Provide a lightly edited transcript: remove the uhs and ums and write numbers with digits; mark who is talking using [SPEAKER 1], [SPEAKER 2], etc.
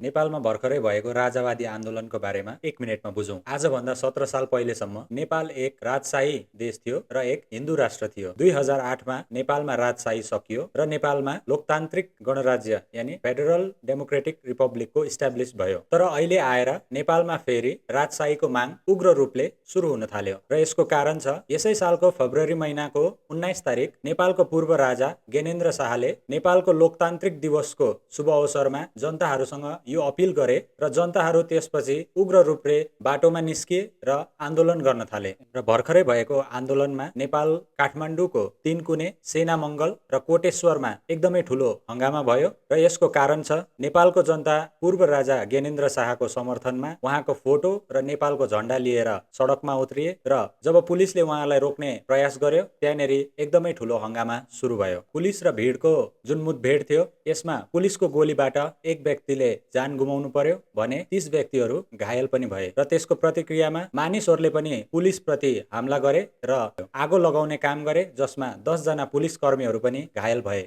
[SPEAKER 1] नेपालमा भर्खरै भएको राजावादी आन्दोलनको बारेमा 1 मिनेटमा बुझौँ। आजभन्दा 17 साल पहिलेसम्म नेपाल एक राजशाही देश थियो र एक हिन्दू राष्ट्र थियो। 2008मा नेपालमा राजशाही सकियो र नेपालमा लोकतान्त्रिक गणराज्य यानि फेडरल डेमोक्रेटिक रिपब्लिकको इस्टाब्लिस भयो। तर अहिले आएर नेपालमा फेरि राजशाहीको माग उग्र रूपले सुरु हुन थाल्यो र यसको कारण छ यसै सालको फेब्रुअरी महिनाको 19 तारिक नेपालको पूर्व राजा ज्ञानेन्द्र शाहले नेपालको लोकतान्त्रिक दिवसको शुभ अवसरमा जनताहरूसँग यो अपिल गरे र जनताहरू त्यसपछि उग्र रूपले बाटोमा निस्किए र आन्दोलन गर्न थाले र भर्खरै भएको आन्दोलनमा नेपाल काठमाडौँको 3 कुने सेना मङ्गल र कोटेश्वरमा एकदमै ठुलो हंगामा भयो र यसको कारण छ नेपालको जनता पूर्व राजा ज्ञानेन्द्र शाहको समर्थनमा उहाँको फोटो र नेपालको झण्डा लिएर सडकमा उत्रिए र जब पुलिसले उहाँलाई रोक्ने प्रयास गर्यो त्यहाँनेरि एकदमै ठुलो हंगामा सुरु भयो। पुलिस र भिडको जुन मुठभेड थियो यसमा पुलिसको गोलीबाट एक व्यक्तिले जान गुमाउनु पर्यो भने 30 व्यक्तिहरू घायल पनि भए र त्यसको प्रतिक्रियामा मानिसहरूले पनि पुलिस प्रति हमला गरे र आगो लगाउने काम गरे जसमा 10 जना पुलिस कर्मीहरू पनि घायल भए।